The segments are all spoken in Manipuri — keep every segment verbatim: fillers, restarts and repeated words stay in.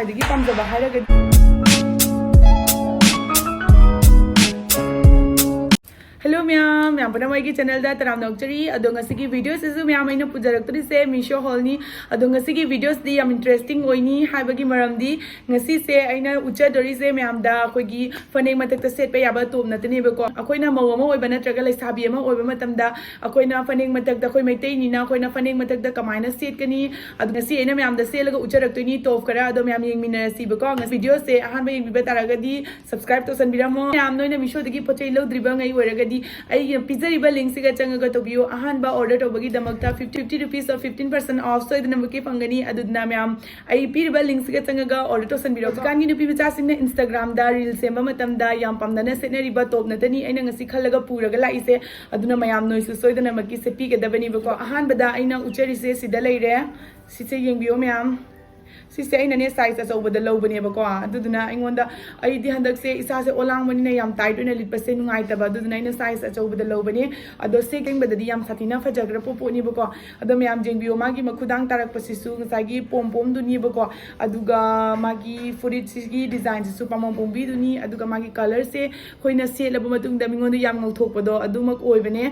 ꯈ꯭ꯋꯥꯏꯗꯒꯤ ꯄꯥꯝꯖꯕ ꯍꯥꯏꯔꯒꯗꯤ, ꯍꯜꯂꯣ ꯃꯌꯥꯝ, ꯃꯌꯥꯝ ꯄꯨꯝꯅꯃꯛ ꯑꯩꯒꯤ ꯆꯦꯅꯦꯜꯗ ꯇꯔꯥꯝꯅ ꯑꯣꯛꯆꯔꯤ꯫ ꯑꯗꯣ ꯉꯁꯤꯒꯤ ꯚꯤꯗꯤꯑꯣꯁꯤꯁꯨ ꯃꯌꯥꯝ ꯑꯩꯅ ꯄꯨꯖꯔꯛꯇꯣꯔꯤꯁꯦ ꯃꯤꯁꯣ ꯍꯣꯜꯅꯤ꯫ ꯑꯗꯣ ꯉꯁꯤꯒꯤ ꯚꯤꯗꯤꯑꯣꯁꯤꯗꯤ ꯌꯥꯝ ꯏꯟꯇꯔꯦꯁꯇꯤꯡ ꯑꯣꯏꯅꯤ ꯍꯥꯏꯕꯒꯤ ꯃꯔꯝꯗꯤ ꯉꯁꯤꯁꯦ ꯑꯩꯅ ꯎꯠꯆꯗꯣꯔꯤꯁꯦ ꯃꯌꯥꯝꯗ ꯑꯩꯈꯣꯏꯒꯤ ꯐꯅꯦꯛ ꯃꯊꯛꯇ ꯁꯦꯠꯄ ꯌꯥꯕ ꯇꯣꯞ ꯅꯠꯇꯅꯦꯕꯀꯣ꯫ ꯑꯩꯈꯣꯏꯅ ꯃꯧ ꯑꯃ ꯑꯣꯏꯕ ꯅꯠꯇ꯭ꯔꯒ ꯂꯩꯁꯥꯕꯤ ꯑꯃ ꯑꯣꯏꯕ ꯃꯇꯝꯗ ꯑꯩꯈꯣꯏꯅ ꯐꯅꯦꯛ ꯃꯊꯛꯇ, ꯑꯩꯈꯣꯏ ꯃꯩꯇꯩꯅꯤꯅ ꯑꯩꯈꯣꯏꯅ ꯐꯅꯦꯛ ꯃꯊꯛꯇ ꯀꯃꯥꯏꯅ ꯁꯦꯠꯀꯅꯤ, ꯑꯗꯣ ꯉꯁꯤ ꯑꯩꯅ ꯃꯌꯥꯝꯗ ꯁꯦꯠꯂꯒ ꯎꯠꯆꯔꯛꯇꯣꯏꯅꯤ ꯇꯣꯞ ꯈꯔ꯫ ꯑꯗꯣ ꯃꯌꯥꯝ ꯌꯦꯡꯃꯤꯟꯅꯔꯁꯤꯕꯀꯣ꯫ ꯉꯁꯤ ꯚꯤꯗꯤꯑꯣꯁꯦ ꯑꯍꯥꯟꯕ ꯌꯦꯡꯕꯤꯕ ꯇꯥꯔꯒꯗꯤ subscribe ꯇꯧꯁꯟꯕꯤꯔꯝꯃꯣ꯫ ꯃꯌꯥꯝ ꯅꯣꯏꯅ ꯃꯤꯁꯣꯗꯒꯤ ꯄꯣꯠ ꯆꯩ ꯂꯧꯗ꯭ꯔꯤꯕ ꯉꯩ ꯑꯣꯏꯔꯒꯗꯤ ꯑꯩꯒꯤ ꯄꯤꯖꯔꯤꯕ ꯂꯤꯡꯁꯤꯒ ꯆꯪꯉꯒ ꯇꯧꯕꯤꯌꯨ꯫ ꯑꯍꯥꯟꯕ order ꯇꯧꯕꯒꯤꯗꯃꯛꯇ fifty rupees of fifteen percent off ꯁꯣꯏꯗꯅꯃꯛꯀꯤ ꯐꯪꯒꯅꯤ꯫ ꯑꯗꯨꯗꯨꯅ ꯃꯌꯥꯝ ꯑꯩ ꯄꯤꯔꯤꯕ ꯂꯤꯡꯁꯤꯒ ꯆꯪꯉꯒ order ꯇꯧꯁꯟꯕꯤꯔꯣ꯫ ꯍꯧꯖꯤꯛꯀꯥꯟꯒꯤ ꯅꯨꯄꯤ ꯃꯆꯥꯁꯤꯡꯅ Instagramꯗ reel ꯁꯦꯝꯕ ꯃꯇꯝꯗ ꯌꯥꯝ ꯄꯥꯝꯅꯅ ꯁꯦꯠꯅꯔꯤꯕ ꯇꯣꯞ ꯅꯠꯇꯅꯤ ꯑꯩꯅ ꯉꯁꯤ ꯈꯜꯂꯒ ꯄꯨꯔꯒ ꯂꯥꯛꯏꯁꯦ꯫ ꯑꯗꯨꯅ ꯃꯌꯥꯝ ꯅꯣꯏꯁꯨ ꯁꯣꯏꯗꯅꯃꯛꯀꯤ ꯁꯦꯠꯄꯤꯒꯗꯕꯅꯤꯕꯀꯣ꯫ ꯑꯍꯥꯟꯕꯗ ꯑꯩꯅ ꯎꯠꯆꯔꯤꯁꯦ ꯁꯤꯗ ꯂꯩꯔꯦ꯫ ꯁꯤꯁꯦ ꯌꯦꯡꯕꯤꯌꯣ ꯃꯌꯥꯝ꯫ ꯁꯤꯁꯦ ꯑꯩꯅꯅꯦ size ꯑꯆꯧꯕꯗ ꯂꯧꯕꯅꯦꯕꯀꯣ꯫ ꯑꯗꯨꯗꯨꯅ ꯑꯩꯉꯣꯟꯗ, ꯑꯩꯗꯤ ꯍꯟꯗꯛꯁꯦ ꯏꯁꯥꯁꯦ ꯑꯣꯂꯥꯡꯕꯅꯤꯅ ꯌꯥꯝ tight ꯑꯣꯏꯅ ꯂꯤꯠꯄꯁꯦ ꯅꯨꯡꯉꯥꯏꯇꯕ, ꯑꯗꯨꯗꯨꯅ ꯑꯩꯅ size ꯑꯆꯧꯕꯗ ꯂꯧꯕꯅꯦ꯫ ꯑꯗꯣ ꯁꯦꯠ ꯌꯦꯡꯕꯗꯗꯤ ꯌꯥꯝ ꯁꯥꯊꯤꯅ ꯐꯖꯈ꯭ꯔꯕ ꯄꯣꯠꯅꯦꯕꯀꯣ꯫ ꯑꯗꯣ ꯃꯌꯥꯝ ꯌꯦꯡꯕꯤꯌꯣ, ꯃꯥꯒꯤ ꯃꯈꯨꯗꯥꯡ ꯇꯥꯔꯛꯄꯁꯤꯁꯨ ꯉꯁꯥꯏꯒꯤ ꯄꯣꯝ ꯄꯣꯝꯗꯨꯅꯦꯕꯀꯣ꯫ ꯑꯗꯨꯒ ꯃꯥꯒꯤ ꯐꯨꯔꯤꯠꯁꯤꯒꯤ designꯁꯤꯁꯨ ꯄꯥꯃꯣꯝ ꯄꯣꯝꯕꯤꯗꯨꯅꯤ꯫ ꯑꯗꯨꯒ ꯃꯥꯒꯤ colourꯁꯦ ꯑꯩꯈꯣꯏꯅ ꯁꯦꯠꯂꯕ ꯃꯇꯨꯡꯗ ꯃꯤꯉꯣꯟꯗ ꯌꯥꯝ ꯉꯧꯊꯣꯛꯄꯗꯣ ꯑꯗꯨꯃꯛ ꯑꯣꯏꯕꯅꯦ꯫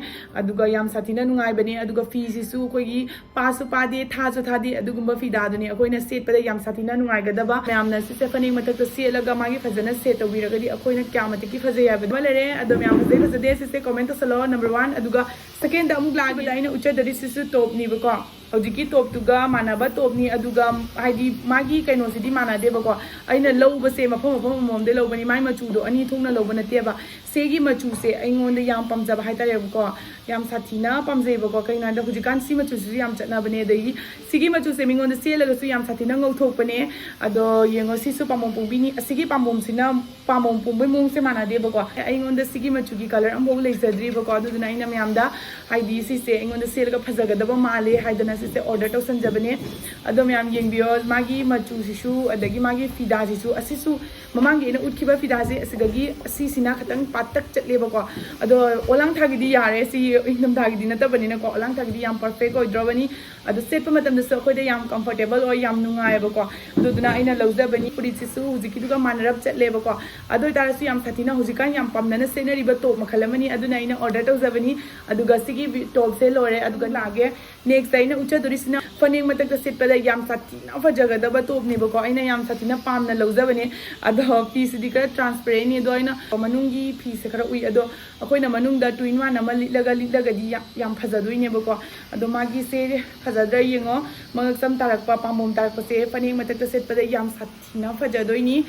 ꯑꯗꯨꯒ ꯌꯥꯝ ꯁꯥꯊꯤꯅ ꯅꯨꯡꯉꯥꯏꯕꯅꯦ꯫ ꯑꯗꯨꯒ ꯐꯤꯁꯤꯁꯨ ꯑꯩꯈꯣꯏꯒꯤ ꯄꯥꯁꯨ ꯄꯥꯗꯦ, ꯊꯥꯁꯨ ꯊꯥꯗꯦ, ꯑꯗꯨꯒꯨꯝꯕ ꯐꯤꯗꯥꯗꯨꯅꯦ꯫ ꯑꯩꯈꯣꯏꯅ ꯁꯦꯠꯄꯗ ꯌꯥꯝ ꯁꯥꯊꯤꯅ ꯅꯨꯡꯉꯥꯏꯒꯗꯕ꯫ ꯃꯌꯥꯝꯅ ꯁꯤꯁꯦ ꯐꯅꯦꯛ ꯃꯊꯛꯇ ꯁꯦꯠꯂꯒ ꯃꯥꯒꯤ ꯐꯖꯅ set ꯇꯧꯕꯤꯔꯒꯗꯤ ꯑꯩꯈꯣꯏꯅ ꯀꯌꯥ ꯃꯇꯤꯛꯀꯤ ꯐꯖꯩ ꯍꯥꯏꯕꯗꯨ ꯑꯃ ꯂꯩꯔꯦ꯫ ꯑꯗꯣ ꯃꯌꯥꯝ ꯐꯖꯩ ꯐꯖꯗꯦ ꯁꯤꯁꯦ comment ꯇꯧꯁꯜꯂꯣ, number one꯫ ꯑꯗꯨꯒ secondꯗ ꯑꯃꯨꯛ ꯂꯥꯛꯑꯒꯗꯤ ꯑꯩꯅ ꯎꯠꯆꯗꯣꯔꯤꯁꯤꯁꯨ topꯅꯦꯕꯀꯣ꯫ ꯍꯧꯖꯤꯛꯀꯤ topꯇꯨꯒ ꯃꯥꯟꯅꯕ topꯅꯤ꯫ ꯑꯗꯨꯒ ꯍꯥꯏꯗꯤ ꯃꯥꯒꯤ ꯀꯩꯅꯣꯁꯤꯗꯤ ꯃꯥꯟꯅꯗꯦꯕꯀꯣ꯫ ꯑꯩꯅ ꯂꯧꯕꯁꯦ ꯃꯐꯝ ꯃꯐꯝ ꯑꯃꯃꯝꯗꯩ ꯂꯧꯕꯅꯤ꯫ ꯃꯥꯏ ꯃꯆꯨꯗꯣ ꯑꯅꯤ ꯊꯣꯛꯅ ꯂꯧꯕ ꯅꯠꯇꯦꯕ꯫ ꯁꯤꯒꯤ ꯃꯆꯨꯁꯦ ꯑꯩꯉꯣꯟꯗ ꯌꯥꯝ ꯄꯥꯝꯖꯕ ꯍꯥꯏꯇꯥꯔꯦꯕꯀꯣ꯫ ꯌꯥꯝ ꯁꯥꯊꯤꯅ ꯄꯥꯝꯖꯩꯕꯀꯣ꯫ ꯀꯩꯅꯣ ꯍꯥꯏꯗ ꯍꯧꯖꯤꯛꯀꯥꯟ ꯁꯤ ꯃꯆꯨꯁꯤꯁꯨ ꯌꯥꯝ ꯆꯠꯅꯕꯅꯦ꯫ ꯑꯗꯒꯤ ꯁꯤꯒꯤ ꯃꯆꯨꯁꯦ ꯃꯤꯉꯣꯟꯗ ꯆꯦꯜꯂꯒꯁꯨ ꯌꯥꯝ ꯁꯥꯊꯤꯅ ꯉꯧꯊꯣꯛꯄꯅꯦ꯫ ꯑꯗꯣ ꯌꯦꯡꯉꯣ, ꯁꯤꯁꯨ ꯄꯥꯝꯕꯣꯝ ꯄꯣꯝꯕꯤꯅꯤ꯫ ꯑꯁꯤꯒꯤ ꯄꯥꯝꯕꯣꯝꯁꯤꯅ, ꯄꯥꯝꯕꯣꯝ ꯄꯣꯝꯕꯩ ꯃꯑꯣꯡꯁꯦ ꯃꯥꯟꯅꯗꯦꯕꯀꯣ꯫ ꯑꯩꯉꯣꯟꯗ ꯁꯤꯒꯤ ꯃꯆꯨꯒꯤ colour ꯑꯃꯐꯥꯎ ꯂꯩꯖꯗ꯭ꯔꯤꯕꯀꯣ꯫ ꯑꯗꯨꯗꯨꯅ ꯑꯩꯅ ꯃꯌꯥꯝꯗ ꯍꯥꯏꯗꯤ ꯁꯤꯁꯦ ꯑꯩꯉꯣꯟꯗ ꯁꯦꯠꯂꯒ ꯐꯖꯒꯗꯕ ꯃꯥꯜꯂꯦ ꯍꯥꯏꯗꯅ ꯁꯦ ꯑꯣꯔꯗꯔ ꯇꯧꯁꯟꯖꯕꯅꯦ꯫ ꯑꯗꯣ ꯃꯌꯥꯝ ꯌꯦꯡꯕꯤꯌꯣ, ꯃꯥꯒꯤ ꯃꯆꯨꯁꯤꯁꯨ ꯑꯗꯒꯤ ꯃꯥꯒꯤ ꯐꯤꯗꯥꯁꯤꯁꯨ, ꯑꯁꯤꯁꯨ ꯃꯃꯥꯡꯒꯤ ꯑꯩꯅ ꯎꯠꯈꯤꯕ ꯐꯤꯗꯥꯁꯦ ꯑꯁꯤꯗꯒꯤ ꯑꯁꯤꯁꯤꯅ ꯈꯤꯇꯪ ꯄꯥꯇꯛ ꯆꯠꯂꯦꯕꯀꯣ꯫ ꯑꯗꯣ ꯑꯣꯂꯥꯡꯊꯥꯒꯤꯗꯤ ꯌꯥꯔꯦ, ꯁꯤ ꯏꯪꯊꯝꯊꯥꯒꯤꯗꯤ ꯅꯠꯇꯕꯅꯤꯅꯀꯣ, ꯑꯣꯂꯥꯡꯊꯥꯒꯤꯗꯤ ꯌꯥꯝ ꯄꯔꯐꯦꯛ ꯑꯣꯏꯗ꯭ꯔꯕꯅꯤ꯫ ꯑꯗꯣ ꯁꯦꯠꯄ ꯃꯇꯝꯗꯁꯨ ꯑꯩꯈꯣꯏꯗ ꯌꯥꯝ ꯀꯝꯐꯣꯔꯇꯦꯕꯜ ꯑꯣꯏ, ꯌꯥꯝ ꯅꯨꯡꯉꯥꯏꯕꯀꯣ꯫ ꯑꯗꯨꯗꯨꯅ ꯑꯩꯅ ꯂꯧꯖꯕꯅꯤ꯫ ꯐꯨꯔꯤꯠꯁꯤꯁꯨ ꯍꯧꯖꯤꯛꯀꯤꯗꯨꯒ ꯃꯥꯟꯅꯔꯞ ꯆꯠꯂꯦꯕꯀꯣ꯫ ꯑꯗꯨ ꯑꯣꯏꯇꯥꯔꯁꯨ ꯌꯥꯝ ꯁꯥꯊꯤꯅ ꯍꯧꯖꯤꯛꯀꯥꯟ ꯌꯥꯝ ꯄꯥꯝꯅꯅ ꯁꯦꯠꯅꯔꯤꯕ ꯇꯣꯞ ꯃꯈꯜ ꯑꯃꯅꯤ꯫ ꯑꯗꯨꯅ ꯑꯩꯅ ꯑꯣꯔꯗꯔ ꯇꯧꯖꯕꯅꯤ꯫ ꯑꯗꯨꯒ ꯁꯤꯒꯤ ꯇꯣꯞꯁꯦ ꯂꯣꯏꯔꯦ꯫ ꯑꯗꯨꯒ ꯂꯥꯛꯑꯒꯦ ꯅꯦꯛꯁꯇ ꯑꯩꯅ ꯎꯠꯆꯗꯣꯔꯤꯁꯤꯅ ꯐꯅꯦꯛ ꯃꯊꯛꯇ ꯁꯦꯠꯄꯗ ꯌꯥꯝ ꯁꯥꯊꯤꯅ ꯐꯖꯒꯗꯕ ꯇꯣꯞꯅꯦꯕꯀꯣ꯫ ꯑꯩꯅ ꯌꯥꯝ ꯁꯥꯊꯤꯅ ꯄꯥꯝꯅ ꯂꯧꯖꯕꯅꯦ꯫ ꯑꯗꯣ ꯐꯤꯁꯤꯗꯤ ꯈꯔ ꯇ꯭ꯔꯥꯟꯁꯄꯦꯔꯦꯟꯅꯤ, ꯑꯗꯣ ꯑꯩꯅ ꯃꯅꯨꯡꯒꯤ ꯐꯤꯁꯦ ꯈꯔ ꯎꯏ꯫ ꯑꯗꯣ ꯑꯩꯈꯣꯏꯅ ꯃꯅꯨꯡꯗ ꯇꯨ ꯏꯟ ꯋꯥꯟ ꯑꯃ ꯂꯤꯠꯂꯒ ꯂꯤꯠꯂꯒꯗꯤ ꯌꯥꯝ, ꯌꯥꯝ ꯐꯖꯗꯣꯏꯅꯦꯕꯀꯣ꯫ ꯑꯗꯣ ꯃꯥꯒꯤꯁꯦ ꯐꯖꯗ꯭ꯔꯥ ꯌꯦꯡꯉꯣ, ꯃꯉꯛꯁꯝ ꯇꯥꯔꯛꯄ, ꯄꯥꯝꯕꯣꯝ ꯇꯥꯔꯛꯄꯁꯦ ꯐꯅꯦꯛ ꯃꯊꯛꯇ ꯁꯦꯠꯄꯗ ꯌꯥꯝ ꯁꯥꯊꯤꯅ ꯐꯖꯗꯣꯏꯅꯤ꯫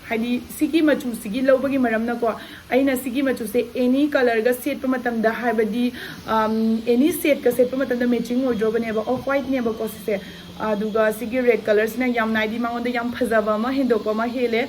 ꯍꯥꯏꯗꯤ ꯁꯤꯒꯤ ꯃꯆꯨꯁꯤꯒꯤ ꯂꯧꯕꯒꯤ ꯃꯔꯝꯅꯀꯣ, ꯑꯩꯅ ꯁꯤꯒꯤ ꯃꯆꯨꯁꯦ ꯑꯦꯅꯤ ꯀꯂꯔꯒ ꯁꯦꯠꯄ ꯃꯇꯝꯗ, ꯍꯥꯏꯕꯗꯤ ꯑꯦꯅꯤ ꯁꯦꯠꯀ ꯁꯦꯠꯄ ꯃꯇꯝꯗ ꯃꯦꯆꯤꯡ ꯑꯣꯏꯗ꯭ꯔꯣꯕꯅꯦꯕ, ꯑꯣꯐ ꯋꯥꯏꯠꯅꯦꯕꯀꯣ ꯁꯤꯁꯦ꯫ ꯑꯗꯨꯒ ꯁꯤꯒꯤ ꯔꯦꯗ ꯀꯂꯔꯁꯤꯅ ꯌꯥꯝꯅ ꯍꯥꯏꯗꯤ ꯃꯉꯣꯟꯗ ꯌꯥꯝ ꯐꯖꯕ ꯑꯃ ꯍꯦꯟꯗꯣꯛꯄ ꯑꯃ ꯍꯦꯜꯂꯦ꯫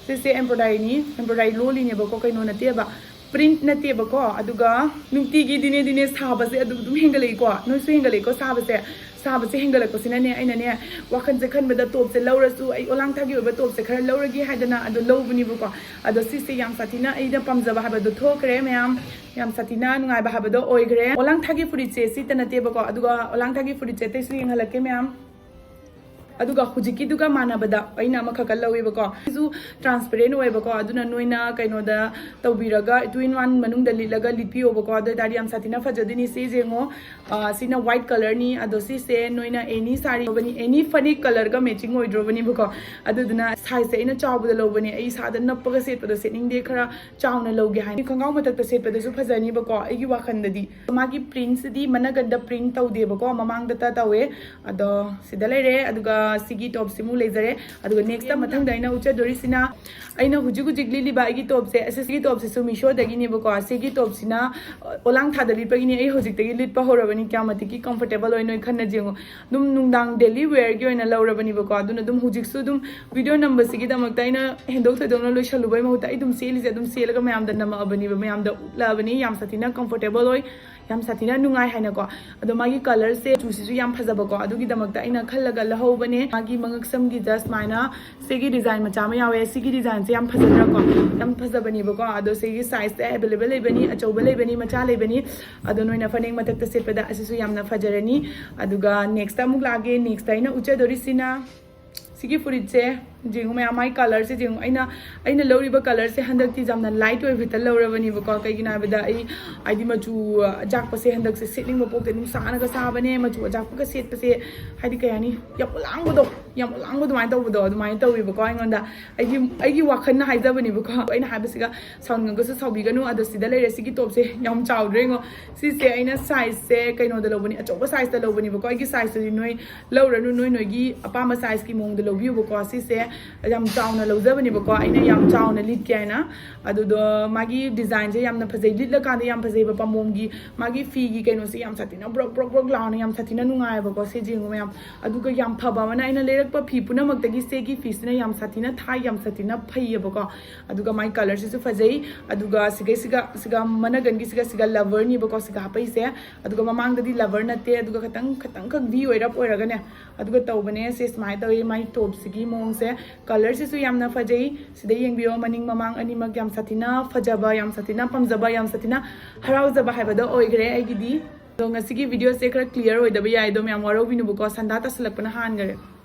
ꯁꯤꯁꯦ ꯑꯦꯝꯕ꯭ꯔꯣꯏꯗꯔꯤꯅꯤ, ꯑꯦꯝꯕ꯭ꯔꯣꯏꯗꯔꯤ ꯂꯣꯜꯂꯤꯅꯦꯕꯀꯣ, ꯀꯩꯅꯣ ꯅꯠꯇꯦꯕ, ꯄ꯭ꯔꯤꯟꯠ ꯅꯠꯇꯦꯕꯀꯣ꯫ ꯑꯗꯨꯒ ꯅꯨꯡꯇꯤꯒꯤ ꯗꯤꯅꯦ ꯗꯤꯅꯦ ꯁꯥꯕꯁꯦ ꯑꯗꯨꯝ ꯑꯗꯨꯝ ꯍꯦꯟꯒꯠꯂꯛꯏꯀꯣ, ꯅꯣꯏꯁꯨ ꯍꯦꯟꯒꯠꯂꯛꯏꯀꯣ ꯁꯥꯕꯁꯦ꯫ ꯁꯥꯕꯁꯦ ꯍꯦꯟꯒꯠꯂꯛꯄꯁꯤꯅꯅꯦ, ꯑꯩꯅꯅꯦ ꯋꯥꯈꯜꯁꯦ ꯈꯟꯕꯗ ꯇꯣꯞꯁꯦ ꯂꯧꯔꯁꯨ, ꯑꯩ ꯑꯣꯂꯥꯡꯊꯥꯒꯤ ꯑꯣꯏꯕ ꯇꯣꯞꯁꯦ ꯈꯔ ꯂꯧꯔꯒꯦ ꯍꯥꯏꯗꯅ ꯑꯗꯣ ꯂꯧꯕꯅꯦꯕꯀꯣ꯫ ꯑꯗꯣ ꯁꯤꯁꯦ ꯌꯥꯝ ꯁꯥꯊꯤꯅ ꯑꯩꯅ ꯄꯥꯝꯖꯕ ꯍꯥꯏꯕꯗꯣ ꯊꯣꯛꯈ꯭ꯔꯦ ꯃꯌꯥꯝ, ꯌꯥꯝ ꯁꯥꯊꯤꯅ ꯅꯨꯡꯉꯥꯏꯕ ꯍꯥꯏꯕꯗꯣ ꯑꯣꯏꯈ꯭ꯔꯦ꯫ ꯑꯣꯂꯥꯡꯊꯥꯒꯤ ꯐꯨꯔꯤꯠꯁꯦ ꯁꯤꯇ ꯅꯠꯇꯦꯕꯀꯣ, ꯑꯗꯨꯒ ꯑꯣꯂꯥꯡꯊꯥꯒꯤ ꯐꯨꯔꯤꯠꯁꯦ ꯑꯇꯩꯁꯨ ꯌꯦꯡꯍꯜꯂꯛꯀꯦ ꯃꯌꯥꯝ꯫ ꯑꯗꯨꯒ ꯍꯧꯖꯤꯛꯀꯤꯗꯨꯒ ꯃꯥꯟꯅꯕꯗ ꯑꯩꯅ ꯑꯃꯈꯛꯀ ꯂꯧꯋꯦꯕꯀꯣ꯫ ꯁꯤꯁꯨ ꯇ꯭ꯔꯥꯟꯁꯄꯦꯔꯦꯟ ꯑꯣꯏꯌꯦꯕꯀꯣ, ꯑꯗꯨꯅ ꯅꯣꯏꯅ ꯀꯩꯅꯣꯗ ꯇꯧꯕꯤꯔꯒ, ꯇꯨ ꯏꯟ ꯋꯥꯟ ꯃꯅꯨꯡꯗ ꯂꯤꯠꯂꯒ ꯂꯤꯠꯄꯤꯌꯣꯕꯀꯣ, ꯑꯗꯨ ꯑꯣꯏꯇꯥꯔꯗꯤ ꯌꯥꯝ ꯁꯥꯊꯤꯅ ꯐꯖꯗꯣꯏꯅꯤ꯫ ꯁꯤꯁꯦ ꯌꯦꯡꯉꯣ, ꯑ, ꯁꯤꯅ ꯋꯥꯏꯠ ꯀꯂꯔꯅꯤ꯫ ꯑꯗꯣ ꯁꯤꯁꯦ ꯅꯣꯏꯅ ꯑꯦꯅꯤ ꯁꯥꯔꯤ, ꯑꯦꯅꯤ ꯐꯅꯦꯛ ꯀꯂꯔꯒ ꯃꯦꯆꯤꯡ ꯑꯣꯏꯗ꯭ꯔꯣꯕꯅꯦꯕꯀꯣ꯫ ꯑꯗꯨꯗꯨꯅ ꯁꯥꯏꯖꯁꯦ ꯑꯩꯅ ꯆꯥꯎꯕꯗ ꯂꯧꯕꯅꯦ, ꯑꯩ ꯏꯁꯥꯗ ꯅꯞꯄꯒ ꯁꯦꯠꯄꯗꯣ ꯁꯦꯠꯅꯤꯡꯗꯦ, ꯈꯔ ꯆꯥꯎꯅ ꯂꯧꯒꯦ ꯍꯥꯏꯅ꯫ ꯈꯣꯡꯒ꯭ꯔꯥꯎ ꯃꯊꯛꯇ ꯁꯦꯠꯄꯗꯁꯨ ꯐꯖꯅꯤꯕꯀꯣ ꯑꯩꯒꯤ ꯋꯥꯈꯜꯗꯗꯤ꯫ ꯃꯥꯒꯤ ꯄ꯭ꯔꯤꯟꯁꯤꯗꯤ ꯃꯅꯒꯟꯗ ꯄ꯭ꯔꯤꯟ ꯇꯧꯗꯦꯕꯀꯣ, ꯃꯃꯥꯡꯗꯇ ꯇꯧꯋꯦ꯫ ꯑꯗꯣ ꯁꯤꯗ ꯂꯩꯔꯦ꯫ ꯑꯗꯨꯒ ꯁꯤꯒꯤ ꯇꯣꯞꯁꯤꯃꯨꯛ ꯂꯩꯖꯔꯦ꯫ ꯑꯗꯨꯒ ꯅꯦꯛꯁꯇ ꯃꯊꯪꯗ ꯑꯩꯅ ꯎꯠꯆꯗꯣꯔꯤꯁꯤꯅ ꯑꯩꯅ ꯍꯧꯖꯤꯛ ꯍꯧꯖꯤꯛ ꯂꯤꯠꯂꯤꯕ ꯑꯩꯒꯤ ꯇꯣꯞꯁꯦ, ꯑꯁꯤ, ꯁꯤꯒꯤ ꯇꯣꯞꯁꯤꯁꯨ ꯃꯤꯁꯣꯗꯒꯤꯅꯦꯕꯀꯣ꯫ ꯁꯤꯒꯤ ꯇꯣꯞꯁꯤꯅ ꯑꯣꯂꯥꯡ ꯊꯥꯗ ꯂꯤꯠꯄꯒꯤꯅꯤ꯫ ꯑꯩ ꯍꯧꯖꯤꯛꯇꯒꯤ ꯂꯤꯠꯄ ꯍꯧꯔꯕꯅꯤ꯫ ꯀꯌꯥꯝ ꯃꯇꯤꯛꯀꯤ ꯀꯝꯐꯣꯔꯇꯦꯕꯜ ꯑꯣꯏ ꯅꯣꯏ ꯈꯟꯅ ꯌꯦꯡꯉꯨ꯫ ꯑꯗꯨꯝ ꯅꯨꯡꯗꯥꯡ ꯗꯦꯂꯤ ꯋꯦꯌꯔꯒꯤ ꯑꯣꯏꯅ ꯂꯧꯔꯕꯅꯦꯕꯀꯣ꯫ ꯑꯗꯨꯅ ꯑꯗꯨꯝ ꯍꯧꯖꯤꯛꯁꯨ ꯑꯗꯨꯝ ꯚꯤꯗꯤꯑꯣ ꯅꯝꯕꯁꯤꯒꯤꯗꯃꯛꯇ ꯑꯩꯅ ꯍꯦꯟꯗꯣꯛ ꯊꯣꯏꯗꯣꯛꯅ ꯂꯣꯏꯁꯜꯂꯨꯕꯩ ꯃꯍꯨꯠꯇ ꯑꯩ ꯑꯗꯨꯝ ꯁꯦꯠꯂꯤꯁꯦ ꯑꯗꯨꯝ ꯁꯦꯠꯂꯒ ꯃꯌꯥꯝꯗ ꯅꯝꯃꯛꯑꯕꯅꯤꯕ, ꯃꯌꯥꯝꯗ ꯎꯠꯂꯛꯑꯕꯅꯤ꯫ ꯌꯥꯝ ꯁꯥꯊꯤꯅ ꯀꯝꯐꯣꯔꯇꯦꯕꯜ ꯑꯣꯏ꯫ ꯌꯥꯝ ꯁꯥꯊꯤꯅ ꯅꯨꯡꯉꯥꯏ ꯍꯥꯏꯅꯀꯣ꯫ ꯑꯗꯣ ꯃꯥꯒꯤ ꯀꯂꯔꯁꯦ, ꯃꯆꯨꯁꯤꯁꯨ ꯌꯥꯝ ꯐꯖꯕꯀꯣ, ꯑꯗꯨꯒꯤꯗꯃꯛꯇ ꯑꯩꯅ ꯈꯜꯂꯒ ꯂꯧꯍꯧꯕꯅꯦ꯫ ꯃꯥꯒꯤ ꯃꯉꯛꯁꯝꯒꯤꯗ ꯁꯨꯃꯥꯏꯅ ꯁꯤꯒꯤ ꯗꯤꯖꯥꯏꯟ ꯃꯆꯥ ꯑꯃ ꯌꯥꯎꯋꯦ꯫ ꯁꯤꯒꯤ ꯗꯤꯖꯥꯏꯟꯁꯦ ꯌꯥꯝ ꯐꯖꯗ꯭ꯔꯥꯀꯣ? ꯌꯥꯝ ꯐꯖꯕꯅꯦꯕꯀꯣ꯫ ꯑꯗꯣ ꯁꯤꯒꯤ ꯁꯥꯏꯖꯁꯦ ꯑꯦꯕꯥꯏꯂꯦꯕꯜ ꯂꯩꯕꯅꯤ, ꯑꯆꯧꯕ ꯂꯩꯕꯅꯤ, ꯃꯆꯥ ꯂꯩꯕꯅꯤ꯫ ꯑꯗꯣ ꯅꯣꯏꯅ ꯐꯅꯦꯛ ꯃꯊꯛꯇ ꯁꯦꯠꯄꯗ ꯑꯁꯤꯁꯨ ꯌꯥꯝꯅ ꯐꯖꯔꯅꯤ꯫ ꯑꯗꯨꯒ ꯅꯦꯛꯁꯇ ꯑꯃꯨꯛ ꯂꯥꯛꯑꯒꯦ꯫ ꯅꯦꯛꯁꯇ ꯑꯩꯅ ꯎꯠꯆꯗꯣꯔꯤꯁꯤꯅ ꯁꯤꯒꯤ ꯐꯨꯔꯤꯠꯁꯦ ꯌꯦꯡꯉꯨ ꯃꯌꯥꯝ, ꯃꯥꯏ ꯀꯂꯔꯁꯦ ꯌꯦꯡꯉꯨ꯫ ꯑꯩꯅ, ꯑꯩꯅ ꯂꯧꯔꯤꯕ ꯀꯂꯔꯁꯦ ꯍꯟꯗꯛꯇꯤ ꯌꯥꯝꯅ ꯂꯥꯏꯠ ꯑꯣꯏꯕ ꯈꯤꯇ ꯂꯧꯔꯕꯅꯦꯕꯀꯣ꯫ ꯀꯩꯒꯤꯅꯣ ꯍꯥꯏꯕꯗ ꯑꯩ, ꯍꯥꯏꯗꯤ, ꯃꯆꯨ ꯑꯖꯥꯛꯄꯁꯦ ꯍꯟꯗꯛꯁꯦ ꯁꯦꯠꯅꯤꯡꯕ ꯄꯣꯛꯇꯦ꯫ ꯅꯨꯡꯁꯥꯅꯒ ꯁꯥꯕꯅꯦ, ꯃꯆꯨ ꯑꯖꯥꯛꯄꯒ ꯁꯦꯠꯄꯁꯦ, ꯍꯥꯏꯗꯤ, ꯀꯩ ꯍꯥꯏꯅꯤ, ꯌꯥꯝ ꯂꯥꯡꯕꯗꯣ, ꯌꯥꯝ ꯂꯥꯡꯕ ꯑꯗꯨꯃꯥꯏꯅ ꯇꯧꯕꯗꯣ, ꯑꯗꯨꯃꯥꯏꯅ ꯇꯧꯋꯦꯕꯀꯣ꯫ ꯑꯩꯉꯣꯟꯗ, ꯑꯩꯒꯤ, ꯑꯩꯒꯤ ꯋꯥꯈꯜꯅ ꯍꯥꯏꯖꯕꯅꯦꯕꯀꯣ꯫ ꯑꯩꯅ ꯍꯥꯏꯕꯁꯤꯒ ꯁꯥꯎꯅꯤꯡꯉꯒꯁꯨ ꯁꯥꯎꯕꯤꯒꯅꯨ꯫ ꯑꯗꯣ ꯁꯤꯗ ꯂꯩꯔꯦ, ꯁꯤꯒꯤ ꯇꯣꯞꯁꯦ ꯌꯥꯝ ꯆꯥꯎꯗ꯭ꯔꯦ ꯌꯦꯡꯉꯣ꯫ ꯁꯤꯁꯦ ꯑꯩꯅ ꯁꯥꯏꯖꯁꯦ ꯀꯩꯅꯣꯗ ꯂꯧꯕꯅꯤ, ꯑꯆꯧꯕ ꯁꯥꯏꯖꯇ ꯂꯧꯕꯅꯦꯕꯀꯣ꯫ ꯑꯩꯒꯤ ꯁꯥꯏꯖꯇꯨꯗꯤ ꯅꯣꯏ ꯂꯧꯔꯅꯨ, ꯅꯣꯏ ꯅꯣꯏꯒꯤ ꯑꯄꯥꯝꯕ ꯁꯥꯏꯖꯀꯤ ꯃꯑꯣꯡꯗ ꯂꯧꯕꯤꯌꯨꯕꯀꯣ꯫ ꯁꯤꯁꯦ ꯌꯥꯝ ꯆꯥꯎꯅ ꯂꯧꯖꯕꯅꯦꯕꯀꯣ, ꯑꯩꯅ ꯌꯥꯝ ꯆꯥꯎꯅ ꯂꯤꯠꯀꯦ ꯍꯥꯏꯅ꯫ ꯑꯗꯨꯗꯣ ꯃꯥꯒꯤ ꯗꯤꯖꯥꯏꯟꯁꯦ ꯌꯥꯝꯅ ꯐꯖꯩ, ꯂꯤꯠꯂꯀꯥꯟꯗ ꯌꯥꯝ ꯐꯖꯩꯕ꯫ ꯄꯥꯝꯕꯣꯝꯒꯤ ꯃꯥꯒꯤ ꯐꯤꯒꯤ ꯀꯩꯅꯣꯁꯦ ꯌꯥꯝ ꯁꯥꯊꯤꯅ ꯕ꯭ꯔꯣꯛ ꯕ꯭ꯔꯣꯛ ꯕ꯭ꯔꯣꯛ ꯂꯥꯎꯅ ꯌꯥꯝ ꯁꯥꯊꯤꯅ ꯅꯨꯡꯉꯥꯏꯕꯀꯣ꯫ ꯁꯤ ꯌꯦꯡꯉꯨ ꯃꯌꯥꯝ꯫ ꯑꯗꯨꯒ ꯌꯥꯝ ꯐꯕ ꯑꯃꯅ, ꯑꯩꯅ ꯂꯩꯔꯛꯄ ꯐꯤ ꯄꯨꯝꯅꯃꯛꯇꯒꯤ ꯁꯤꯒꯤ ꯐꯤꯁꯤꯅ ꯌꯥꯝ ꯁꯥꯊꯤꯅ ꯊꯥꯏ, ꯌꯥꯝ ꯁꯥꯊꯤꯅ ꯐꯩꯌꯦꯕꯀꯣ꯫ ꯑꯗꯨꯒ ꯃꯥꯏ ꯀꯂꯔꯁꯤꯁꯨ ꯐꯖꯩ꯫ ꯑꯗꯨꯒ ꯁꯤꯒꯩꯁꯤꯒ, ꯁꯤꯒ ꯃꯅꯒꯟꯒꯤꯁꯤꯒ, ꯁꯤꯒ ꯂꯕꯔꯅꯦꯕꯀꯣ ꯁꯤꯒ ꯍꯥꯞꯄꯛꯏꯁꯦ꯫ ꯑꯗꯨꯒ ꯃꯃꯥꯡꯗꯗꯤ ꯂꯕꯔ ꯅꯠꯇꯦ, ꯑꯗꯨꯒ ꯈꯇꯪ, ꯈꯇꯪꯈꯛ ꯚꯤ ꯑꯣꯏꯔꯞ ꯑꯣꯏꯔꯒꯅꯦ, ꯑꯗꯨꯒ ꯇꯧꯕꯅꯦ꯫ ꯁꯤ ꯁꯨꯃꯥꯏꯅ ꯇꯧꯋꯤ ꯃꯥꯏ ꯇꯣꯞꯁꯤꯒꯤ ꯃꯑꯣꯡꯁꯦ꯫ ꯀꯂꯔꯁꯤꯁꯨ ꯌꯥꯝꯅ ꯐꯖꯩ꯫ ꯁꯤꯗ ꯌꯦꯡꯕꯤꯌꯣ, ꯃꯅꯤꯡ ꯃꯃꯥꯡ ꯑꯅꯤꯃꯛ ꯌꯥꯝ ꯁꯥꯊꯤꯅ ꯐꯖꯕ, ꯌꯥꯝ ꯁꯥꯊꯤꯅ ꯄꯥꯝꯖꯕ, ꯌꯥꯝ ꯁꯥꯊꯤꯅ ꯍꯔꯥꯎꯖꯕ ꯍꯥꯏꯕꯗꯣ ꯑꯣꯏꯈ꯭ꯔꯦ ꯑꯩꯒꯤꯗꯤ꯫ ꯑꯗꯣ ꯉꯁꯤꯒꯤ ꯚꯤꯗꯤꯑꯣꯁꯦ ꯈꯔ ꯀ꯭ꯂꯤꯌꯥꯔ ꯑꯣꯏꯗꯕ ꯌꯥꯏ, ꯑꯗꯣ ꯃꯌꯥꯝ ꯋꯥꯔꯧꯕꯤꯅꯨꯕꯀꯣ, ꯁꯟꯗꯥ ꯇꯥꯁꯜꯂꯛꯄꯅ ꯍꯥꯟꯈꯔꯦ꯫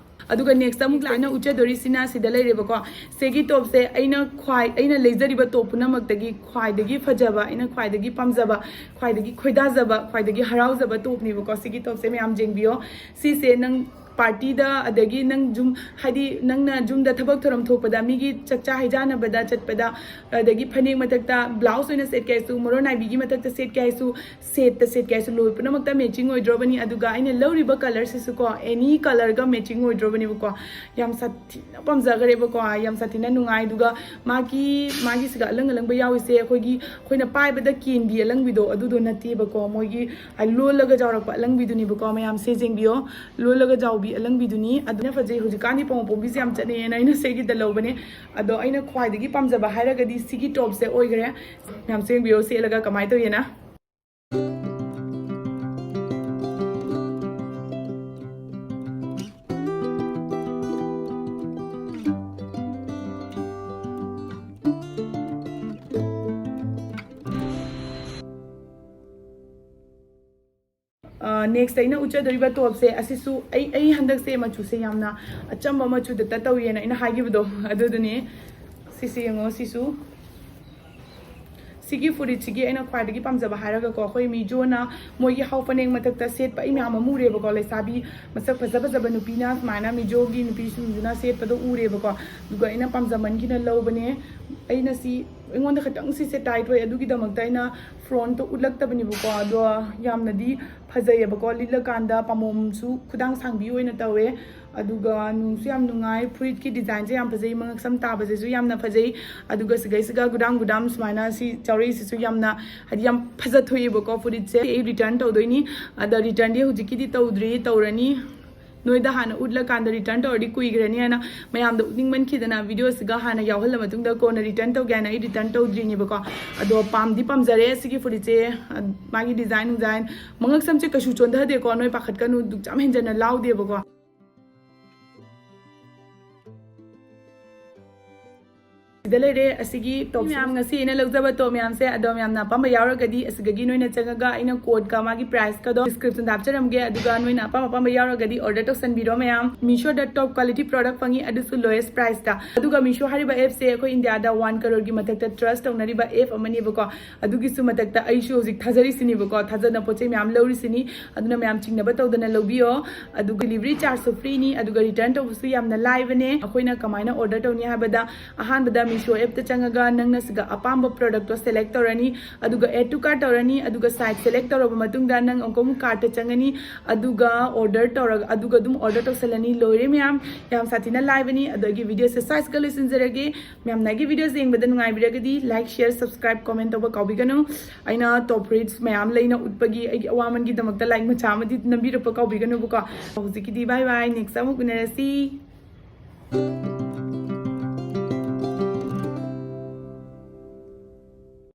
ꯑꯗꯨꯒ ꯅꯦꯛꯁꯇ ꯑꯃꯨꯛ ꯂꯥꯛꯑꯦ, ꯑꯩꯅ ꯎꯠꯆꯗꯣꯔꯤꯁꯤꯅ ꯁꯤꯗ ꯂꯩꯔꯦꯕꯀꯣ꯫ ꯁꯤꯒꯤ ꯇꯣꯞꯁꯦ ꯑꯩꯅ ꯈ꯭ꯋꯥꯏ, ꯑꯩꯅ ꯂꯩꯖꯔꯤꯕ ꯇꯣꯞ ꯄꯨꯝꯅꯃꯛꯇꯒꯤ ꯈ꯭ꯋꯥꯏꯗꯒꯤ ꯐꯖꯕ, ꯑꯩꯅ ꯈ꯭ꯋꯥꯏꯗꯒꯤ ꯄꯥꯝꯖꯕ, ꯈ꯭ꯋꯥꯏꯗꯒꯤ ꯈꯣꯏꯗꯥꯖꯕ, ꯈ꯭ꯋꯥꯏꯗꯒꯤ ꯍꯔꯥꯎꯖꯕ ꯇꯣꯞꯅꯦꯕꯀꯣ꯫ ꯁꯤꯒꯤ ꯇꯣꯞꯁꯦ ꯃꯌꯥꯝ ꯌꯦꯡꯕꯤꯌꯣ꯫ ꯁꯤꯁꯦ ꯅꯪ ꯄꯥꯔꯇꯤꯗ, ꯑꯗꯒꯤ ꯅꯪ ꯌꯨꯝ, ꯍꯥꯏꯗꯤ ꯅꯪꯅ ꯌꯨꯝꯗ ꯊꯕꯛ ꯊꯧꯔꯝ ꯊꯣꯛꯄꯗ, ꯃꯤꯒꯤ ꯆꯥꯛꯆꯥ ꯍꯩꯖꯥꯟꯅꯕꯗ ꯆꯠꯄꯗ, ꯑꯗꯒꯤ ꯐꯅꯦꯛ ꯃꯊꯛꯇ ꯕ꯭ꯂꯥꯎꯁ ꯑꯣꯏꯅ ꯁꯦꯠꯀꯦ ꯍꯥꯏꯁꯨ, ꯃꯣꯔꯣ ꯅꯥꯏꯕꯤꯒꯤ ꯃꯊꯛꯇ ꯁꯦꯠꯀꯦ ꯍꯥꯏꯁꯨ, ꯁꯦꯠꯇ ꯁꯦꯠꯀꯦ ꯍꯥꯏꯁꯨ, ꯂꯣꯏ ꯄꯨꯝꯅꯃꯛꯇ ꯃꯦꯆꯤꯡ ꯑꯣꯏꯗ꯭ꯔꯣꯕꯅꯤ꯫ ꯑꯗꯨꯒ ꯑꯩꯅ ꯂꯧꯔꯤꯕ ꯀꯂꯔꯁꯤꯁꯨꯀꯣ, ꯑꯦꯅꯤ ꯀꯂꯔꯒ ꯃꯦꯆꯤꯡ ꯑꯣꯏꯗ꯭ꯔꯣꯕꯅꯦꯕꯀꯣ꯫ ꯌꯥꯝ ꯁꯥꯊꯤꯅ ꯄꯥꯝꯖꯈ꯭ꯔꯦꯕꯀꯣ, ꯌꯥꯝ ꯁꯥꯊꯤꯅ ꯅꯨꯡꯉꯥꯏ꯫ ꯑꯗꯨꯒ ꯃꯥꯒꯤ, ꯃꯥꯒꯤꯁꯤꯒ ꯑꯂꯪ ꯑꯂꯪꯕ ꯌꯥꯎꯔꯤꯁꯦ ꯑꯩꯈꯣꯏꯒꯤ, ꯑꯩꯈꯣꯏꯅ ꯄꯥꯏꯕꯗ ꯀꯦꯟꯕꯤ ꯑꯂꯪꯕꯤꯗꯣ, ꯑꯗꯨꯗꯣ ꯅꯠꯇꯦꯕꯀꯣ꯫ ꯃꯣꯏꯒꯤ, ꯑ, ꯂꯣꯜꯂꯒ ꯖꯥꯎꯔꯛꯄ ꯑꯂꯪꯕꯤꯗꯨꯅꯦꯕꯀꯣ꯫ ꯃꯌꯥꯝꯁꯦ ꯌꯦꯡꯕꯤꯌꯣ, ꯂꯣꯜꯂꯒ ꯖꯥꯎꯕꯤ ꯑꯂꯪꯕꯤꯗꯨꯅꯤ꯫ ꯑꯗꯨꯅ ꯐꯖꯩ꯫ ꯍꯧꯖꯤꯛꯀꯥꯟꯗꯤ ꯄꯣꯝ ꯄꯣꯝꯕꯤꯁꯦ ꯌꯥꯝ ꯆꯠꯅꯩꯌꯦꯅ ꯑꯩꯅ ꯁꯤꯒꯤꯗ ꯂꯧꯕꯅꯦ꯫ ꯑꯗꯣ ꯑꯩꯅ ꯈ꯭ꯋꯥꯏꯗꯒꯤ ꯄꯥꯝꯖꯕ ꯍꯥꯏꯔꯒꯗꯤ ꯁꯤꯒꯤ ꯇꯣꯞꯁꯦ ꯑꯣꯏꯈ꯭ꯔꯦ꯫ ꯃꯌꯥꯝꯁꯦ ꯌꯦꯡꯕꯤꯌꯣ ꯁꯦꯠꯂꯒ ꯀꯃꯥꯏꯅ ꯇꯧꯋꯦꯅ꯫ ꯅꯦꯛꯁꯇ ꯑꯩꯅ ꯎꯠꯆꯗꯣꯔꯤꯕ ꯇꯣꯞꯁꯦ ꯑꯁꯤꯁꯨ ꯑꯩ ꯑꯩ ꯍꯟꯗꯛꯁꯦ ꯃꯆꯨꯁꯦ ꯌꯥꯝꯅ ꯑꯆꯝꯕ ꯃꯆꯨꯗꯇ ꯇꯧꯏꯅ ꯑꯩꯅ ꯍꯥꯏꯈꯤꯕꯗꯣ ꯑꯗꯨꯗꯨꯅꯦ꯫ ꯁꯤꯁꯦ ꯌꯦꯡꯉꯣ꯫ ꯁꯤꯁꯨ ꯁꯤꯒꯤ ꯐꯨꯔꯤꯠꯁꯤꯒꯤ ꯑꯩꯅ ꯈ꯭ꯋꯥꯏꯗꯒꯤ ꯄꯥꯝꯖꯕ ꯍꯥꯏꯔꯒꯀꯣ, ꯑꯩꯈꯣꯏ ꯃꯤꯖꯣꯅ ꯃꯣꯏꯒꯤ ꯍꯥꯎ ꯐꯅꯦꯛ ꯃꯊꯛꯇ ꯁꯦꯠꯄ ꯑꯩ ꯃꯌꯥꯝ ꯑꯃ ꯎꯔꯦꯕꯀꯣ, ꯂꯩꯁꯥꯕꯤ ꯃꯁꯛ ꯐꯖ ꯐꯖꯕ ꯅꯨꯄꯤꯅ ꯁꯨꯃꯥꯏꯅ ꯃꯤꯖꯣꯒꯤ ꯅꯨꯄꯤꯁꯤꯡꯗꯨꯅ ꯁꯦꯠꯄꯗꯣ ꯎꯔꯦꯕꯀꯣ꯫ ꯑꯗꯨꯒ ꯑꯩꯅ ꯄꯥꯝꯖꯃꯟꯒꯤꯅ ꯂꯧꯕꯅꯦ꯫ ꯑꯩꯅ ꯁꯤ ꯑꯩꯉꯣꯟꯗ ꯈꯤꯇꯪ ꯁꯤꯁꯦ ꯇꯥꯏꯠ ꯑꯣꯏ, ꯑꯗꯨꯒꯤꯗꯃꯛꯇ ꯑꯩꯅ ꯐ꯭ꯔꯣꯟꯠꯇꯣ ꯎꯠꯂꯛꯇꯕꯅꯦꯕꯀꯣ꯫ ꯑꯗꯣ ꯌꯥꯝꯅꯗꯤ ꯐꯖꯩꯌꯦꯕꯀꯣ, ꯂꯤꯠꯂꯀꯥꯟꯗ ꯄꯥꯝꯕꯣꯝꯁꯨ ꯈꯨꯗꯥꯡ ꯁꯥꯡꯕꯤ ꯑꯣꯏꯅ ꯇꯧꯋꯦ꯫ ꯑꯗꯨꯒ ꯅꯨꯡꯁꯨ ꯌꯥꯝ ꯅꯨꯡꯉꯥꯏ, ꯐꯨꯔꯤꯠꯀꯤ ꯗꯤꯖꯥꯏꯟꯁꯦ ꯌꯥꯝ ꯐꯖꯩ, ꯃꯉꯛꯁꯝ ꯇꯥꯕꯁꯤꯁꯨ ꯌꯥꯝꯅ ꯐꯖꯩ꯫ ꯑꯗꯨꯒ ꯁꯤꯒꯩꯁꯤꯒ ꯒꯨꯗꯥꯝ ꯒꯨꯗꯥꯝ ꯁꯨꯃꯥꯏꯅ ꯁꯤ ꯆꯥꯎꯔꯛꯏꯁꯤꯁꯨ ꯌꯥꯝꯅ ꯍꯥꯏꯗꯤ ꯌꯥꯝ ꯐꯖꯊꯣꯛꯏꯕꯀꯣ꯫ ꯐꯨꯔꯤꯠꯁꯦ ꯑꯩ ꯔꯤꯇꯔꯟ ꯇꯧꯗꯣꯏꯅꯤ꯫ ꯑꯗ ꯔꯤꯇꯔꯟꯗꯤ ꯍꯧꯖꯤꯛꯀꯤꯗꯤ ꯇꯧꯗ꯭ꯔꯤ, ꯇꯧꯔꯅꯤ꯫ ꯅꯣꯏꯗ ꯍꯥꯟꯅ ꯎꯠꯂꯀꯥꯟꯗ ꯔꯤꯇꯔꯟ ꯇꯧꯔꯗꯤ ꯀꯨꯏꯈ꯭ꯔꯅꯤ ꯍꯥꯏꯅ ꯃꯌꯥꯝꯗ ꯎꯠꯅꯤꯡꯃꯟꯈꯤꯗꯅ ꯚꯤꯗꯤꯑꯣꯁꯤꯒ ꯍꯥꯟꯅ ꯌꯥꯎꯍꯜꯂ ꯃꯇꯨꯡꯗ ꯀꯣꯟꯅ ꯔꯤꯇꯔꯟ ꯇꯧꯒꯦ ꯍꯥꯏꯅ ꯑꯩ ꯔꯤꯇꯔꯟ ꯇꯧꯗ꯭ꯔꯤꯅꯦꯕꯀꯣ꯫ ꯑꯗꯣ ꯄꯥꯝꯗꯤ ꯄꯥꯝꯖꯔꯦ ꯁꯤꯒꯤ ꯐꯨꯔꯤꯠꯁꯦ꯫ ꯑ, ꯃꯥꯒꯤ ꯗꯤꯖꯥꯏꯟ ꯅꯨꯡꯖꯥꯏꯟ, ꯃꯉꯛꯁꯝꯁꯦ ꯀꯩꯁꯨ ꯆꯣꯟꯊꯗꯦꯀꯣ, ꯅꯣꯏ ꯄꯥꯈꯠꯀꯅꯨ, ꯑꯗꯨꯛ ꯌꯥꯝ ꯍꯦꯟꯖꯟꯅ ꯂꯥꯎꯗꯦꯕꯀꯣ꯫ ꯁꯤꯗ ꯂꯩꯔꯦ ꯑꯁꯤꯒꯤ ꯇꯣꯞ ꯃꯌꯥꯝ, ꯉꯁꯤ ꯑꯩꯅ ꯂꯧꯖꯕ ꯇꯣꯞ ꯃꯌꯥꯝꯁꯦ꯫ ꯑꯗꯣ ꯃꯌꯥꯝꯅ ꯑꯄꯥꯝꯕ ꯌꯥꯎꯔꯒꯗꯤ ꯑꯁꯤꯗꯒꯤ ꯅꯣꯏꯅ ꯆꯪꯉꯒ ꯑꯩꯅ ꯀꯣꯗꯀ ꯃꯥꯒꯤ ꯄ꯭ꯔꯥꯏꯁꯀꯗꯣ ꯗꯤꯁꯀ꯭ꯔꯤꯞꯁꯟꯗ ꯍꯥꯞꯆꯔꯝꯒꯦ꯫ ꯑꯗꯨꯒ ꯅꯣꯏꯅ ꯑꯄꯥꯝ ꯑꯄꯥꯝꯕ ꯌꯥꯎꯔꯒꯗꯤ ꯑꯣꯔꯗꯔ ꯇꯧꯁꯟꯕꯤꯔꯣ ꯃꯌꯥꯝ꯫ ꯃꯤꯁꯣꯗ ꯇꯣꯞ ꯀ꯭ꯋꯥꯂꯤꯇꯤ ꯄ꯭ꯔꯣꯗꯛ ꯐꯪꯉꯤ, ꯑꯗꯨꯁꯨ ꯂꯣꯌꯦꯁ ꯄ꯭ꯔꯥꯏꯁꯇ꯫ ꯑꯗꯨꯒ ꯃꯤꯁꯣ ꯍꯥꯏꯔꯤꯕ ꯑꯦꯞꯁꯦ ꯑꯩꯈꯣꯏ ꯏꯟꯗꯤꯌꯥꯗ ꯋꯥꯟ ꯀꯔꯣꯔꯒꯤ ꯃꯊꯛꯇ ꯇ꯭ꯔꯁ ꯇꯧꯅꯔꯤꯕ ꯑꯦꯞ ꯑꯃꯅꯦꯕꯀꯣ꯫ ꯑꯗꯨꯒꯤꯁꯨ ꯃꯊꯛꯇ ꯑꯩꯁꯨ ꯍꯧꯖꯤꯛ ꯊꯥꯖꯔꯤꯁꯤꯅꯦꯕꯀꯣ, ꯊꯥꯖꯗꯅ ꯄꯣꯠ ꯆꯩ ꯃꯌꯥꯝ ꯂꯧꯔꯤꯁꯤꯅꯤ꯫ ꯑꯗꯨꯅ ꯃꯌꯥꯝ ꯆꯤꯡꯅꯕ ꯇꯧꯗꯅ ꯂꯧꯕꯤꯌꯣ꯫ ꯑꯗꯨꯒ ꯗꯤꯂꯤꯚꯔꯤ ꯆꯥꯔꯖꯁꯨ ꯐ꯭ꯔꯤꯅꯤ, ꯑꯗꯨꯒ ꯔꯤꯇꯔꯟ ꯇꯧꯕꯁꯨ ꯌꯥꯝꯅ ꯂꯥꯏꯕꯅꯦ꯫ ꯑꯩꯈꯣꯏꯅ ꯀꯃꯥꯏꯅ ꯑꯣꯔꯗꯔ ꯇꯧꯅꯤ ꯍꯥꯏꯕꯗ, ꯑꯍꯥꯟꯕꯗ ꯃꯤꯁꯣ ꯑꯦꯞꯇ ꯆꯪꯉꯒ ꯅꯪꯅ ꯁꯤꯒ ꯑꯄꯥꯝꯕ ꯄ꯭ꯔꯣꯗꯛꯇꯣ ꯁꯦꯂꯦꯛ ꯇꯧꯔꯅꯤ, ꯑꯗꯨꯒ add to cart ꯇꯧꯔꯅꯤ, ꯑꯗꯨꯒ ꯁꯥꯏꯠ ꯁꯦꯂꯦꯛ ꯇꯧꯔꯕ ꯃꯇꯨꯡꯗ ꯅꯪ ꯑꯃꯨꯛꯀ ꯑꯃꯨꯛ ꯀꯥꯔꯠꯇ ꯆꯪꯉꯅꯤ, ꯑꯗꯨꯒ ꯑꯣꯔꯗꯔ ꯇꯧꯔꯒ ꯑꯗꯨꯒ ꯑꯗꯨꯝ ꯑꯣꯔꯗꯔ ꯇꯧꯁꯜꯂꯅꯤ꯫ ꯂꯣꯏꯔꯦ ꯃꯌꯥꯝ, ꯌꯥꯝ ꯁꯥꯊꯤꯅ ꯂꯥꯏꯕꯅꯤ꯫ ꯑꯗꯣ ꯑꯩꯒꯤ ꯚꯤꯗꯤꯑꯣꯁꯦ ꯁ꯭ꯋꯥꯏꯁꯤꯒ ꯂꯣꯏꯁꯤꯟꯖꯔꯒꯦ꯫ ꯃꯌꯥꯝꯅ ꯑꯩꯒꯤ ꯚꯤꯗꯤꯑꯣꯁꯦ ꯌꯦꯡꯕꯗ ꯅꯨꯡꯉꯥꯏꯕꯤꯔꯒꯗꯤ like, share, subscribe, comment ꯇꯧꯕ ꯀꯥꯎꯕꯤꯒꯅꯨ꯫ ꯑꯩꯅ ꯇꯣꯞ ꯐꯨꯔꯤꯠꯁ ꯃꯌꯥꯝ ꯂꯩꯅ ꯎꯠꯄꯒꯤ ꯑꯩꯒꯤ ꯑꯋꯥꯃꯟꯒꯤꯗꯃꯛꯇ ꯂꯥꯏꯛ ꯃꯆꯥ ꯑꯃꯗꯤ ꯅꯝꯕꯤꯔꯛꯄ ꯀꯥꯎꯕꯤꯒꯅꯨꯕꯀꯣ꯫ ꯍꯧꯖꯤꯛꯀꯤꯗꯤ bye bye, next ꯑꯃꯨꯛ ꯎꯅꯔꯁꯤ꯫